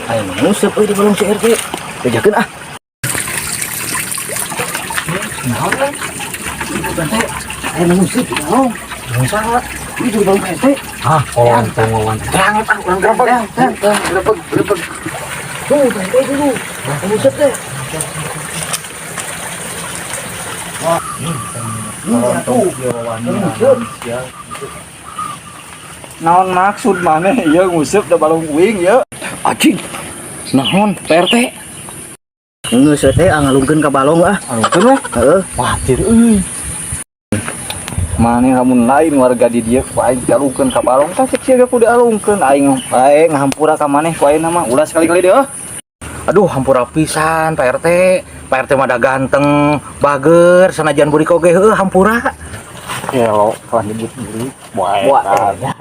Aya nu nguseup euy di balong si RT. Bejakeun ah. Naon kan? Ibu teh aya nu nguseup di balong. Saha? Itu di balong Pak RT. Ah, kolontong wawan. Terang ah, urang gerebek. Terang, terang, gerebek, gerebek. Tuh, Pak RT dulu. Nguseup teh. Wah, ini atuh. Nguseup. Naon maksud maneh ieu nguseup da balong uing ieu? Anjing. Naon, Pak RT? Geus teh ngalungkeun ka balong ah. Alungkeun weh. Heeh. Wah, tir euy. Maneh lamun lain warga di dieu ku aing dialungkeun ka balong tah, cek sia kudu dialungkeun aing bae ngahampura ka maneh ku aing mah ulah sekali-kali deh ah. Aduh, hampura pisan Pak RT. Pak RT mah da ganteng, bager, sanajan burik oge heueuh hampura. Gelo, kalah nyebut burik. Wah, Wah.